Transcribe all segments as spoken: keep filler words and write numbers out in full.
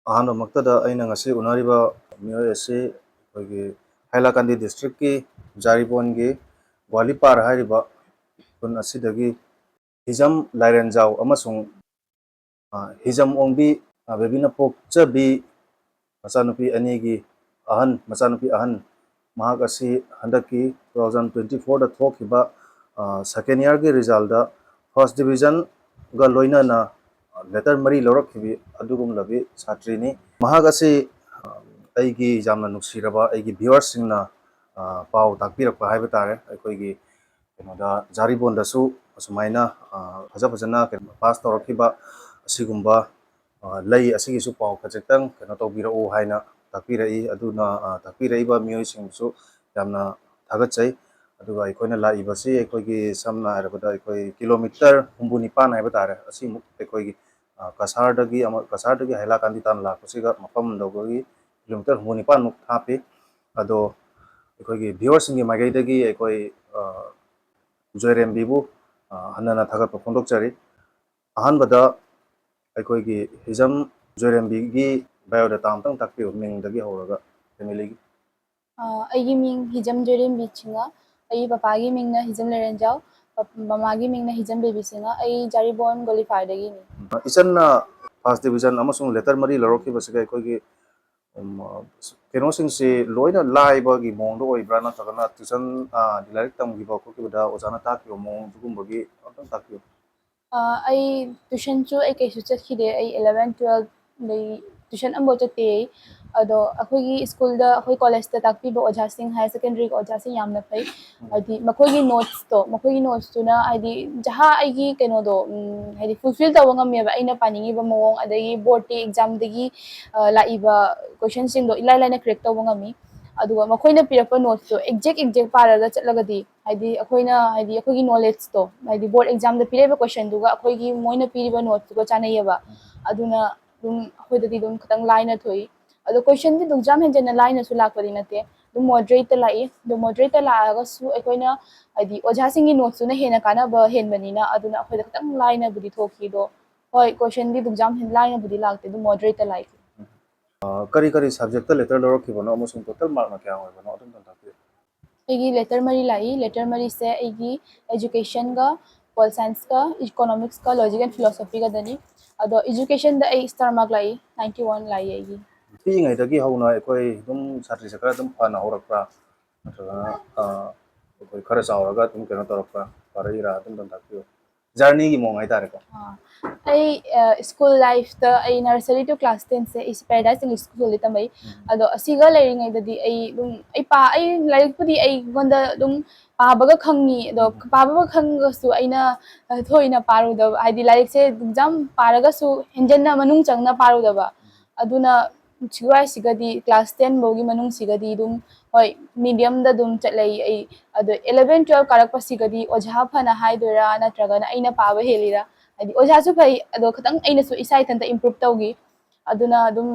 ꯑꯍꯥꯟꯕꯃꯛꯇꯗ ꯑꯩꯅ ꯉꯁꯤ ꯎꯅꯔꯤꯕ ꯃꯤꯑꯣꯏ ꯑꯁꯤ ꯑꯩꯈꯣꯏꯒꯤ ꯍꯥꯏꯂꯥꯀꯥꯟꯗꯤ ꯗꯤꯁꯇ꯭ꯔꯤꯛꯀꯤ ꯖꯥꯔꯤꯕꯣꯟꯒꯤ ꯒ꯭ꯋꯥꯂꯤꯄꯥꯔ ꯍꯥꯏꯔꯤꯕ ꯈꯨꯟ ꯑꯁꯤꯗꯒꯤ ꯍꯤꯖꯝ ꯂꯥꯏꯔꯦꯟꯖꯥꯎ ꯑꯃꯁꯨꯡ, ꯑ, ꯍꯤꯖꯝ ꯑꯣꯡꯕꯤ, ꯑ, ꯕꯦꯕꯤꯅ ꯄꯣꯛꯆꯕꯤ ꯃꯆꯥꯅꯨꯄꯤ ꯑꯅꯤꯒꯤ ꯑꯍꯟ, ꯃꯆꯥꯅꯨꯄꯤ ꯑꯍꯟ, ꯃꯍꯥꯛ ꯑꯁꯤ ꯍꯟꯗꯛꯀꯤ two thousand twenty fourꯗ ꯊꯣꯛꯈꯤꯕ, ꯑ, second yearꯒꯤ resultꯗ first divisionꯒ ꯂꯣꯏꯅꯅ letter ꯃꯔꯤ ꯂꯧꯔꯛꯈꯤꯕꯤ ꯑꯗꯨꯒꯨꯝꯂꯕꯤ ꯁꯥꯇ꯭ꯔꯤꯅꯤ꯫ ꯃꯍꯥꯛ ꯑꯁꯤ, ꯑ, ꯑꯩꯒꯤ ꯌꯥꯝꯅ ꯅꯨꯡꯁꯤꯔꯕ ꯑꯩꯒꯤ viewerꯁꯤꯡꯅ, ꯑ, ꯄꯥꯎ ꯇꯥꯛꯄꯤꯔꯛꯄ ꯍꯥꯏꯕ ꯇꯥꯔꯦ꯫ ꯑꯩꯈꯣꯏꯒꯤ ꯀꯩꯅꯣꯗ, ꯖꯥꯔꯤꯕꯣꯟꯗꯁꯨ ꯑꯁꯨꯃꯥꯏꯅ, ꯑ, ꯐꯖ ꯐꯖꯅ ꯀꯩꯅꯣ pass ꯇꯧꯔꯛꯈꯤꯕ ꯑꯁꯤꯒꯨꯝꯕ, ꯑ, ꯂꯩ, ꯑꯁꯤꯒꯤꯁꯨ ꯄꯥꯎ ꯈꯖꯤꯛꯇꯪ ꯀꯩꯅꯣ ꯇꯧꯕꯤꯔꯛꯎ ꯍꯥꯏꯅ ꯇꯥꯛꯄꯤꯔꯛꯏ꯫ ꯑꯗꯨꯅ, ꯑ, ꯇꯥꯛꯄꯤꯔꯛꯏꯕ ꯃꯤꯑꯣꯏꯁꯤꯡꯕꯨꯁꯨ ꯌꯥꯝꯅ ꯊꯥꯒꯠꯆꯩ꯫ ꯑꯗꯨꯒ ꯑꯩꯈꯣꯏꯅ ꯂꯥꯛꯏꯕꯁꯤ ꯑꯩꯈꯣꯏꯒꯤ ꯁꯝꯅ ꯍꯥꯏꯔꯕꯗ ꯑꯩꯈꯣꯏ kilometre ꯍꯨꯝꯐꯨ ꯅꯤꯄꯥꯟ ꯍꯥꯏꯕ ꯇꯥꯔꯦ, ꯑꯁꯤꯃꯨꯛ ꯑꯩꯈꯣꯏꯒꯤ, ꯑ, ꯀꯁꯥꯔꯗꯒꯤ ꯑꯃ, ꯀꯁꯥꯔꯗꯒꯤ ꯍꯥꯏꯂꯥꯀꯥꯟꯗꯤ ꯇꯥꯟꯅ ꯂꯥꯛꯄꯁꯤꯒ ꯃꯐꯝ ꯌꯧꯕꯒꯤ kilometre ꯍꯨꯝꯐꯨ ꯅꯤꯄꯥꯟꯃꯨꯛ ꯍꯥꯞꯄꯤ꯫ ꯑꯗꯣ ꯑꯩꯈꯣꯏꯒꯤ viewerꯁꯤꯡꯒꯤ ꯃꯥꯏꯀꯩꯗꯒꯤ ꯑꯩꯈꯣꯏ, ꯑ, ꯖꯣꯏꯔꯦꯝꯕꯤꯕꯨ, ꯑ, ꯍꯟꯅꯅ ꯊꯥꯒꯠꯄ ꯐꯣꯡꯗꯣꯛꯆꯔꯤ꯫ ꯑꯍꯥꯟꯕꯗ ꯑꯩꯈꯣꯏꯒꯤ ꯍꯤꯖꯝ ꯖꯣꯏꯔꯦꯝꯕꯤꯒꯤ biodata ꯑꯝꯇꯪ ꯇꯥꯛꯄꯤꯌꯨ, ꯃꯤꯡꯗꯒꯤ ꯍꯧꯔꯒ familyꯒꯤ꯫ ꯑ, ꯑꯩꯒꯤ ꯃꯤꯡ ꯍꯤꯖꯝ ꯖꯣꯏꯔꯦꯝꯕꯤ ꯁꯤꯡꯍ, ꯑꯩꯒꯤ ꯄꯄꯥꯒꯤ ꯃꯤꯡꯅ ꯍꯤꯖꯝ ꯂꯩꯔꯦꯟꯖꯥꯎ, ꯄꯞ-, ꯃꯃꯥꯒꯤ ꯃꯤꯡꯅ ꯍꯤꯖꯝ ꯕꯦꯕꯤ ꯁꯤꯡꯍ, ꯑꯩ ꯖꯥꯔꯤꯕꯣꯟ ꯒꯣꯂꯤꯐꯥꯏꯗꯒꯤꯅꯤ꯫ ꯏꯆꯟꯅ first division ꯑꯃꯁꯨꯡ letter ꯃꯔꯤ ꯂꯧꯔꯛꯈꯤꯕꯁꯤꯒ ꯑꯩꯈꯣꯏꯒꯤ, ꯎꯝ, ꯑ, ꯀꯩꯅꯣꯁꯤꯡꯁꯤ ꯂꯣꯏꯅ ꯂꯥꯏꯕꯒꯤ ꯃꯑꯣꯡꯗ ꯑꯣꯏꯕ꯭ꯔꯥ, ꯅꯠꯇ꯭ꯔꯒꯅ tuition, ꯑ, ꯂꯥꯏꯔꯤꯛ ꯇꯝꯈꯤꯕ ꯈꯣꯠꯈꯤꯕꯗ ꯑꯣꯖꯥꯅ ꯇꯥꯛꯈꯤꯕ ꯃꯑꯣꯡ ꯑꯗꯨꯒꯨꯝꯕꯒꯤ ꯑꯝꯇꯪ ꯇꯥꯛꯄꯤꯌꯨ꯫ ꯑ, ꯑꯩ tuitionꯁꯨ ꯑꯩ ꯀꯩꯁꯨ ꯆꯠꯈꯤꯗꯦ꯫ ꯑꯩ eleven twelve ꯗꯩ tuition ꯑꯃꯐꯥꯎ ꯆꯠꯇꯦ ꯑꯩ꯫ ꯑꯗꯣ ꯑꯩꯈꯣꯏꯒꯤ schoolꯗ, ꯑꯩꯈꯣꯏ collegeꯇ ꯇꯥꯛꯄꯤꯕ ꯑꯣꯖꯥꯁꯤꯡ, higher secondary ꯑꯣꯖꯥꯁꯤꯡ ꯌꯥꯝꯅ ꯐꯩ꯫ ꯎꯝ꯫ ꯍꯥꯏꯗꯤ ꯃꯈꯣꯏꯒꯤ notesꯇꯣ, ꯃꯈꯣꯏꯒꯤ notesꯇꯨꯅ ꯍꯥꯏꯗꯤ ꯖꯍꯥ ꯑꯩꯒꯤ ꯀꯩꯅꯣꯗꯣ, ꯎꯝ, ꯍꯥꯏꯗꯤ fulfill ꯇꯧꯕ ꯉꯝꯃꯦꯕ, ꯑꯩꯅ ꯄꯥꯅꯤꯡꯉꯤꯕ ꯃꯑꯣꯡ, ꯑꯗꯒꯤ boardꯀꯤ examꯗꯒꯤ, ꯑ, ꯂꯥꯛꯏꯕ questionꯁꯤꯡꯗꯣ ꯏꯂꯥꯏ ꯂꯥꯏꯅ crack ꯇꯧꯕ ꯉꯝꯃꯤ꯫ ꯑꯗꯨꯒ ꯃꯈꯣꯏꯅ ꯄꯤꯔꯛꯄ notesꯇꯣ exact exact ꯄꯥꯔꯒ ꯆꯠꯂꯒꯗꯤ, ꯍꯥꯏꯗꯤ ꯑꯩꯈꯣꯏꯅ, ꯍꯥꯏꯗꯤ ꯑꯩꯈꯣꯏꯒꯤ knowledgeꯇꯣ, ꯍꯥꯏꯗꯤ board examꯗ ꯄꯤꯔꯛꯏꯕ questionꯗꯨꯒ ꯑꯩꯈꯣꯏꯒꯤ ꯃꯣꯏꯅ ꯄꯤꯔꯤꯕ notesꯇꯨꯒ ꯆꯥꯟꯅꯩꯌꯦꯕ꯫ ꯑꯗꯨꯅ ꯑꯗꯨꯝ ꯑꯩꯈꯣꯏꯗꯗꯤ ꯑꯗꯨꯝ ꯈꯤꯇꯪ ꯂꯥꯏꯅ ꯊꯣꯛꯏ꯫ ꯑꯗꯣ questionꯗꯤ ꯑꯗꯨꯝ ꯌꯥꯝ ꯍꯦꯟꯖꯟꯅ ꯂꯥꯏꯅꯁꯨ ꯂꯥꯛꯄꯗꯤ ꯅꯠꯇꯦ, ꯑꯗꯨꯝ moderateꯇ ꯂꯥꯛꯏ꯫ ꯑꯗꯣ moderateꯇ ꯂꯥꯛꯑꯒꯁꯨ ꯑꯩꯈꯣꯏꯅ, ꯍꯥꯏꯗꯤ ꯑꯣꯖꯥꯁꯤꯡꯒꯤ notesꯇꯨꯅ ꯍꯦꯟꯅ ꯀꯥꯟꯅꯕ ꯍꯦꯟꯕꯅꯤꯅ, ꯑꯗꯨꯅ ꯑꯩꯈꯣꯏꯗ ꯈꯤꯇꯪ ꯂꯥꯏꯅꯕꯨꯗꯤ ꯊꯣꯛꯈꯤ꯫ ꯑꯗꯣ ꯍꯣꯏ, questionꯗꯤ ꯑꯗꯨꯝ ꯌꯥꯝ ꯍꯦꯟꯅ ꯂꯥꯏꯅꯕꯨꯗꯤ ꯂꯥꯛꯇꯦ, ꯑꯗꯨꯝ moderateꯇ ꯂꯥꯛꯏ꯫ ꯀꯔꯤ ꯀꯔꯤ ꯁꯕꯖꯦꯛꯇ ꯂꯦꯇꯔ ꯂꯧꯔꯛꯈꯤꯕꯅꯣ ꯑꯃꯁꯨꯡ ꯇꯣꯇꯦꯜ ꯃꯥꯔꯛꯅ ꯀꯌꯥ ꯑꯣꯏꯕꯅꯣ ꯑꯗꯨꯝꯇꯪ ꯇꯥꯛꯄꯤꯌꯨ꯫ ꯑꯩꯒꯤ ꯂꯦꯇꯔ ꯃꯔꯤ ꯂꯥꯛꯏ꯫ ꯂꯦꯇꯔ ꯃꯔꯤꯁꯦ ꯑꯩꯒꯤ educationꯒ, pol scienceꯀ, economicsꯀ, logic and philosophyꯒꯗꯅꯤ꯫ ꯑꯗꯣ educationꯗ ꯑꯩ star mark ꯂꯥꯛꯏ, ninety one ꯂꯥꯛꯏ ꯑꯩꯒꯤ꯫ ꯄꯤꯛꯏꯉꯩꯗꯒꯤ ꯍꯧꯅ ꯑꯩꯈꯣꯏ ꯑꯗꯨꯝ ꯁꯥꯇ꯭ꯔꯤꯁꯦ ꯈꯔ ꯑꯗꯨꯝ ꯐꯅ ꯍꯧꯔꯛꯄ꯭ꯔꯥ, ꯅꯠꯇ꯭ꯔꯒꯅ ꯑꯩꯈꯣꯏ ꯈꯔ ꯆꯥꯎꯔꯒ ꯑꯗꯨꯝ ꯀꯩꯅꯣ ꯇꯧꯔꯛꯄ꯭ꯔꯥ, ꯐꯔꯛꯏꯔꯥ ꯑꯗꯨꯝꯇꯪ ꯇꯥꯛꯄꯤꯌꯨ꯫ Journeyꯒꯤ ꯃꯑꯣꯡ ꯍꯥꯏꯇꯥꯔꯦꯀꯣ꯫ ꯑꯩ school lifeꯇ ꯑꯩ nursery to class tenꯁꯦ ꯑꯩꯁꯦ Paradise English Schoolꯗ ꯇꯝꯃꯛꯏ꯫ ꯑꯗꯣ ꯑꯁꯤꯒ ꯂꯩꯔꯤꯉꯩꯗꯗꯤ ꯑꯩ ꯑꯗꯨꯝ ꯑꯩ ꯄꯥ ꯑꯩ ꯂꯥꯏꯔꯤꯛꯄꯨꯗꯤ ꯑꯩꯉꯣꯟꯗ ꯑꯗꯨꯝ ꯄꯥꯕꯒ ꯈꯪꯉꯤ, ꯑꯗꯣ ꯄꯥꯕꯒ ꯈꯪꯉꯒꯁꯨ ꯑꯩꯅ ꯊꯣꯏꯅ ꯄꯥꯔꯨꯗꯕ, ꯍꯥꯏꯗꯤ ꯂꯥꯏꯔꯤꯛꯁꯦ ꯑꯗꯨꯝ ꯌꯥꯝ ꯄꯥꯔꯒꯁꯨ ꯍꯦꯟꯖꯟꯅ ꯃꯅꯨꯡ ꯆꯪꯅ ꯄꯥꯔꯨꯗꯕ꯫ ꯑꯗꯨꯅ ꯁꯤꯒꯤꯁꯤꯒꯗꯤ class ten ꯐꯥꯎꯒꯤ ꯃꯅꯨꯡꯁꯤꯒꯗꯤ ꯑꯗꯨꯝ ꯍꯣꯏ mediumꯗ ꯑꯗꯨꯝ ꯆꯠꯂꯛꯏ ꯑꯩ꯫ ꯑꯗꯣ eleven twelve ꯀꯥꯔꯛꯄꯁꯤꯒꯗꯤ ꯑꯣꯖꯥ ꯐꯅ ꯍꯥꯏꯗꯣꯏꯔꯥ ꯅꯠꯇ꯭ꯔꯒꯅ ꯑꯩꯅ ꯄꯥꯕ ꯍꯦꯜꯂꯤꯔꯥ, ꯍꯥꯏꯗꯤ ꯑꯣꯖꯥꯁꯨ ꯐꯩ, ꯑꯗꯣ ꯈꯤꯇꯪ ꯑꯩꯅꯁꯨ ꯏꯁꯥ ꯏꯊꯟꯇ improve ꯇꯧꯈꯤ꯫ ꯑꯗꯨꯅ ꯑꯗꯨꯝ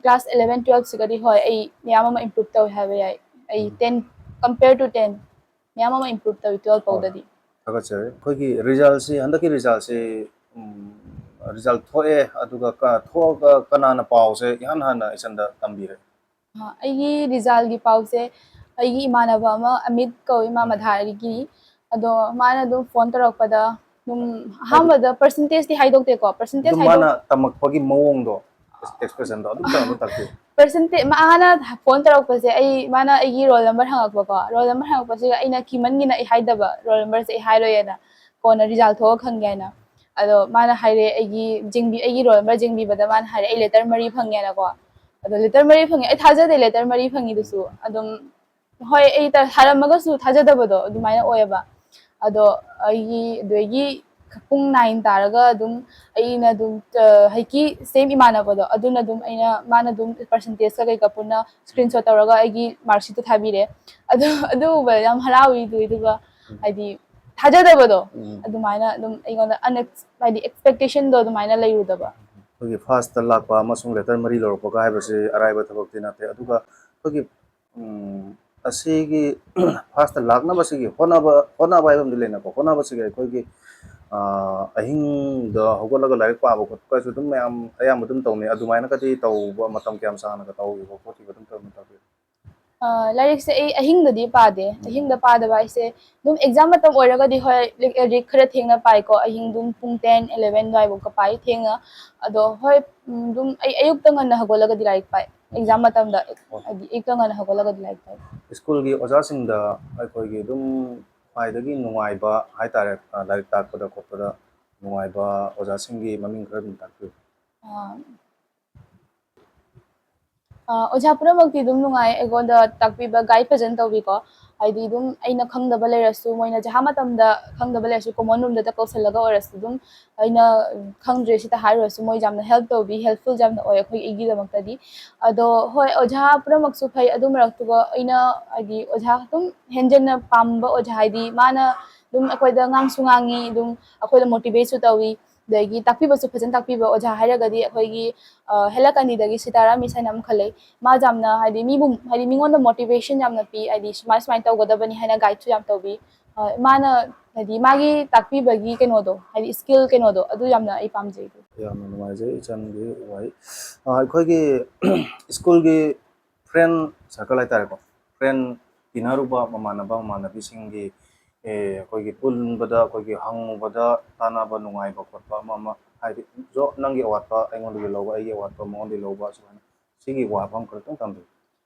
class eleven twelveꯁꯤꯒꯗꯤ ꯍꯣꯏ ꯑꯩ ꯃꯌꯥꯝ ꯑꯃ improve ꯇꯧꯋꯦ ꯍꯥꯏꯕ ꯌꯥꯏ꯫ ꯑꯩ ten compare to ten ꯃꯌꯥꯝ ꯑꯃ improve ꯇꯧꯋꯤ twelve ꯐꯥꯎꯗꯗꯤ꯫ ꯊꯥꯒꯠꯆꯔꯤ꯫ ꯑꯩꯈꯣꯏꯒꯤ resultꯁꯤ, ꯍꯟꯗꯛꯀꯤ resultꯁꯤ, result ꯊꯣꯛꯑꯦ, ꯑꯗꯨꯒ ꯊꯣꯛꯑꯒ ꯀꯅꯥꯅ ꯄꯥꯎꯁꯦ ꯏꯍꯥꯟ ꯍꯥꯟꯅ ꯏꯆꯟꯗ ꯇꯝꯕꯤꯔꯦ? ꯑꯩꯒꯤ resultꯀꯤ ꯄꯥꯎꯁꯦ ꯑꯩꯒꯤ ꯏꯃꯥꯟꯅꯕ ꯑꯃ ꯑꯃꯤꯠ ꯀꯧꯏ, ꯃꯥ ꯃꯙꯥꯔꯤꯒꯤꯅꯤ꯫ ꯑꯗꯣ ꯃꯥꯅ ꯑꯗꯨꯝ phone ꯇꯧꯔꯛꯄꯗ ꯑꯗꯨꯝ ꯑꯍꯥꯟꯕꯗ percentageꯇꯤ ꯍꯥꯏꯗꯣꯛꯇꯦꯀꯣ, percentage ꯑꯗꯨꯝ ꯃꯥꯅ ꯇꯝꯃꯛꯄꯒꯤ ꯃꯑꯣꯡꯗꯣ, expressionꯗꯣ ꯑꯗꯨꯝ ꯇꯥꯛꯄꯤꯌꯨ꯫ Percentage ꯃꯥꯅ phone ꯇꯧꯔꯛꯄꯁꯦ, ꯑꯩ ꯃꯥꯅ ꯑꯩꯒꯤ roll number ꯍꯪꯉꯛꯄꯀꯣ, roll number ꯍꯪꯉꯛꯄꯁꯤꯒ ꯑꯩꯅ ꯀꯤꯃꯟꯒꯤꯅ ꯑꯩ ꯍꯥꯏꯗꯕ, roll numberꯁꯦ ꯑꯩ ꯍꯥꯏꯔꯣꯏꯅ, ꯀꯣꯟꯅ result ꯊꯣꯛꯑ ꯈꯪꯒꯦ ꯍꯥꯏꯅ꯫ ꯑꯗꯣ ꯃꯥꯅ ꯍꯥꯏꯔꯦ, ꯑꯩꯒꯤ ꯖꯦꯡꯕꯤ ꯑꯩꯒꯤ roll number ꯖꯦꯡꯕꯤꯕꯗ ꯃꯥꯅ ꯍꯥꯏꯔꯦ ꯑꯩ letter ꯃꯔꯤ ꯐꯪꯉꯦꯅꯀꯣ꯫ ꯑꯗꯣ letter ꯃꯔꯤ ꯐꯪꯉꯦ, ꯑꯩ ꯊꯥꯖꯗꯦ letter ꯃꯔꯤ ꯐꯪꯉꯤꯗꯨꯁꯨ꯫ ꯑꯗꯨꯝ ꯍꯣꯏ ꯑꯩ ꯊꯥꯔꯝꯃꯒꯁꯨ ꯊꯥꯖꯗꯕꯗꯣ ꯑꯗꯨꯃꯥꯏꯅ ꯑꯣꯏꯌꯦꯕ꯫ ꯑꯗꯣ ꯑꯩꯒꯤ ꯑꯗꯨꯗꯒꯤ ꯄꯨꯡ nine ꯇꯥꯔꯒ ꯑꯗꯨꯝ ꯑꯩꯅ ꯑꯗꯨꯝ ꯍꯧꯖꯤꯛꯀꯤ same ꯏꯃꯥꯟꯅꯕꯗꯣ ꯑꯗꯨꯅ ꯑꯗꯨꯝ ꯑꯩꯅ ꯃꯥꯅ ꯑꯗꯨꯝ percentageꯀ ꯀꯩꯀꯥ ꯄꯨꯟꯅ screenshot ꯇꯧꯔꯒ ꯑꯩꯒꯤ mark sheetꯇꯣ ꯊꯥꯕꯤꯔꯦ꯫ ꯑꯗꯣ ꯑꯗꯨ ꯎꯕꯗ ꯌꯥꯝ ꯍꯔꯥꯎꯏ꯫ ꯑꯗꯨꯏꯗꯨꯒ ꯍꯥꯏꯗꯤ ꯊꯥꯖꯗꯕꯗꯣ ꯑꯗꯨꯃꯥꯏꯅ ꯑꯗꯨꯝ ꯑꯩꯉꯣꯟꯗ unex ꯍꯥꯏꯗꯤ expectationꯗꯣ ꯑꯗꯨꯃꯥꯏꯅ ꯂꯩꯔꯨꯗꯕ꯫ ꯑꯩꯈꯣꯏꯒꯤ firstꯇ ꯂꯥꯛꯄ ꯑꯃꯁꯨꯡ letter ꯃꯔꯤ ꯂꯧꯔꯛꯄꯒ ꯍꯥꯏꯕꯁꯤ ꯑꯔꯥꯏꯕ ꯊꯕꯛꯇꯤ ꯅꯠꯇꯦ꯫ ꯑꯗꯨꯒ ꯑꯩꯈꯣꯏꯒꯤ ꯑꯁꯤꯒꯤ firstꯇ ꯂꯥꯛꯅꯕꯁꯤꯒꯤ ꯍꯣꯠꯅꯕ ꯍꯣꯠꯅꯕ ꯍꯥꯏꯕ ꯑꯃꯗꯤ ꯂꯩꯅꯀꯣ, ꯍꯣꯠꯅꯕꯁꯤꯒ ꯑꯩꯈꯣꯏꯒꯤ ꯑꯥ, ꯑꯍꯤꯡꯗ ꯍꯧꯒꯠꯂꯒ ꯂꯥꯏꯔꯤꯛ ꯄꯥꯕ ꯈꯣꯠꯄꯁꯨ ꯑꯗꯨꯝ ꯃꯌꯥꯝ ꯑꯌꯥꯝꯕ ꯑꯗꯨꯝ ꯇꯧꯅꯩ꯫ ꯑꯗꯨꯃꯥꯏꯅꯒꯗꯤ ꯇꯧꯕ, ꯃꯇꯝ ꯀꯌꯥꯝ ꯁꯥꯡꯅꯒ ꯇꯧꯈꯤꯕ ꯈꯣꯠꯈꯤꯕ ꯑꯗꯨꯝ ꯇꯧꯔꯝꯃꯤ, ꯇꯥꯛꯄꯤꯌꯨ? ꯑ, ꯂꯥꯏꯔꯤꯛꯁꯦ ꯑꯩ ꯑꯍꯤꯡꯗꯗꯤ ꯄꯥꯗꯦ꯫ ꯎꯝ꯫ ꯑꯍꯤꯡꯗ ꯄꯥꯗꯕ ꯍꯥꯏꯁꯦ, ꯑꯗꯨꯝ exam ꯃꯇꯝ ꯑꯣꯏꯔꯒꯗꯤ, ꯍꯣꯏ, ꯂꯥꯏꯔꯤꯛ ꯈꯔ ꯊꯦꯡꯅ ꯄꯥꯏꯀꯣ꯫ ꯑꯍꯤꯡ ꯑꯗꯨꯝ ꯄꯨꯡ ten, eleven ꯑꯗꯨꯋꯥꯏꯐꯥꯎꯀ ꯄꯥꯏ ꯊꯦꯡꯅ꯫ ꯑꯗꯣ, ꯍꯣꯏ, ꯎꯝ, ꯑꯗꯨꯝ ꯑꯩ ꯑꯌꯨꯛꯇ ꯉꯟꯅ ꯍꯧꯒꯠꯂꯒꯗꯤ ꯂꯥꯏꯔꯤꯛ ꯄꯥꯏ꯫ ꯎꯝ꯫ Exam ꯃꯇꯝꯗ, ꯑꯣ꯫ ꯍꯥꯏꯗꯤ, ꯑꯌꯨꯛꯇ ꯉꯟꯅ ꯍꯧꯒꯠꯂꯒꯗꯤ ꯂꯥꯏꯔꯤꯛ ꯄꯥꯏ꯫ ꯁ꯭ꯀꯨꯜꯒꯤ ꯑꯣꯖꯥꯁꯤꯡꯗ ꯑꯩꯈꯣꯏꯒꯤ ꯑꯗꯨꯝ ꯈ꯭ꯋꯥꯏꯗꯒꯤ ꯅꯨꯡꯉꯥꯏꯕ ꯍꯥꯏꯇꯥꯔꯦ, ꯑ, ꯂꯥꯏꯔꯤꯛ ꯇꯥꯛꯄꯗ ꯈꯣꯠꯄꯗ ꯅꯨꯡꯉꯥꯏꯕ ꯑꯣꯖꯥꯁꯤꯡꯒꯤ ꯃꯃꯤꯡ ꯈꯔ ꯑꯗꯨꯝ ꯇꯥꯛꯄꯤꯌꯨ꯫ ꯑ, ꯑ, ꯑꯣꯖꯥ ꯄꯨꯝꯅꯃꯛꯇꯤ ꯑꯗꯨꯝ ꯅꯨꯡꯉꯥꯏ, ꯑꯩꯉꯣꯟꯗ ꯇꯥꯛꯄꯤꯕ, guide ꯐꯖꯅ ꯇꯧꯕꯤꯀꯣ꯫ ꯍꯥꯏꯗꯤ, ꯑꯗꯨꯝ ꯑꯩꯅ ꯈꯪꯗꯕ ꯂꯩꯔꯁꯨ, ꯃꯣꯏꯅ ꯖꯍꯥ ꯃꯇꯝꯗ ꯈꯪꯗꯕ ꯂꯩꯔꯁꯨ, common room ꯗ ꯀꯧꯁꯜꯂꯒ ꯑꯣꯏꯔꯁꯨ, ꯑꯗꯨꯝ ꯑꯩꯅ ꯈꯪꯗ꯭ꯔꯦ ꯁꯤꯗ ꯍꯥꯏꯔꯨꯔꯁꯨ, ꯃꯣꯏ ꯌꯥꯝꯅ help ꯇꯧꯕꯤ, helpful ꯌꯥꯝꯅ ꯑꯣꯏ ꯑꯩꯈꯣꯏ, ꯑꯩꯒꯤꯗꯃꯛꯇꯗꯤ꯫ ꯑꯗꯣ, ꯍꯣꯏ, ꯑꯣꯖꯥ ꯄꯨꯝꯅꯃꯛꯁꯨ ꯐꯩ, ꯑꯗꯨ ꯃꯔꯛꯇꯨꯒ ꯑꯩꯅ, ꯍꯥꯏꯗꯤ, ꯑꯣꯖꯥ ꯑꯗꯨꯝ ꯍꯦꯟꯖꯟꯅ ꯄꯥꯝꯕ ꯑꯣꯖꯥ, ꯍꯥꯏꯗꯤ, ꯃꯥꯅ ꯑꯗꯨꯝ ꯑꯩꯈꯣꯏꯗ ꯉꯥꯡꯁꯨ ꯉꯥꯡꯉꯤ, ꯑꯗꯨꯝ ꯑꯩꯈꯣꯏꯗ motivate ꯁꯨ ꯇꯧꯏ, ꯑꯗꯒꯤ ꯇꯥꯛꯄꯤꯕꯁꯨ ꯐꯖꯅ ꯇꯥꯛꯄꯤꯕ ꯑꯣꯖꯥ ꯍꯥꯏꯔꯒꯗꯤ ꯑꯩꯈꯣꯏꯒꯤ, ꯑ, ꯍꯦꯂꯥꯀꯥꯅꯤꯗꯒꯤ ꯁꯤꯇꯥꯔꯥꯝ ꯃꯤꯁ ꯍꯥꯏꯅ ꯑꯃꯈꯛ ꯂꯩ꯫ ꯃꯥ ꯌꯥꯝꯅ, ꯍꯥꯏꯗꯤ, ꯃꯤꯕꯨ, ꯍꯥꯏꯗꯤ, ꯃꯤꯉꯣꯟꯗ motivation ꯌꯥꯝꯅ ꯄꯤ, ꯍꯥꯏꯗꯤ, ꯁꯨꯃꯥꯏ ꯁꯨꯃꯥꯏꯅ ꯇꯧꯒꯗꯕꯅꯤ ꯍꯥꯏꯅ guide ꯁꯨ ꯌꯥꯝ ꯇꯧꯕꯤ꯫ ꯑ, ꯃꯥꯅ, ꯍꯥꯏꯗꯤ, ꯃꯥꯒꯤ ꯇꯥꯛꯄꯤꯕꯒꯤ ꯀꯩꯅꯣꯗꯣ, ꯍꯥꯏꯗꯤ, skill ꯀꯩꯅꯣꯗꯣ, ꯑꯗꯨ ꯌꯥꯝꯅ ꯑꯩ ꯄꯥꯝꯖꯩ꯫ ꯌꯥꯝꯅ ꯅꯨꯡꯉꯥꯏꯖꯩ ꯏꯆꯟꯒꯤ ꯋꯥꯍꯩ꯫ ꯑ, ꯑꯩꯈꯣꯏꯒꯤ ꯁ꯭ꯀꯨꯜꯒꯤ friend circle ꯍꯥꯏꯇꯥꯔꯦꯀꯣ, friend ꯇꯤꯟꯅꯔꯨꯕ ꯃꯃꯥꯟꯅꯕ ꯃꯃꯥꯟꯅꯕꯤꯁꯤꯡꯒꯤ, ꯑꯦ, ꯑꯩꯈꯣꯏꯒꯤ ꯄꯨꯟꯕꯗ, ꯑꯩꯈꯣꯏꯒꯤ ꯍꯪꯉꯨꯕꯗ ꯇꯥꯟꯅꯕ ꯅꯨꯡꯉꯥꯏꯕ ꯈꯣꯠꯄ ꯑꯃ ꯑꯃ, ꯍꯥꯏꯗꯤ, ꯖꯣ, ꯅꯪꯒꯤ ꯑꯋꯥꯠꯄ ꯑꯩꯉꯣꯟꯗꯒꯤ ꯂꯧꯕ, ꯑꯩꯒꯤ ꯑꯋꯥꯠꯄ ꯃꯉꯣꯟꯗꯒꯤ ꯂꯧꯕ, ꯁꯨꯃꯥꯏꯅ ꯁꯤꯒꯤ ꯋꯥꯐꯝ ꯈꯔꯇꯪ ꯊꯝꯕꯤꯌꯨ꯫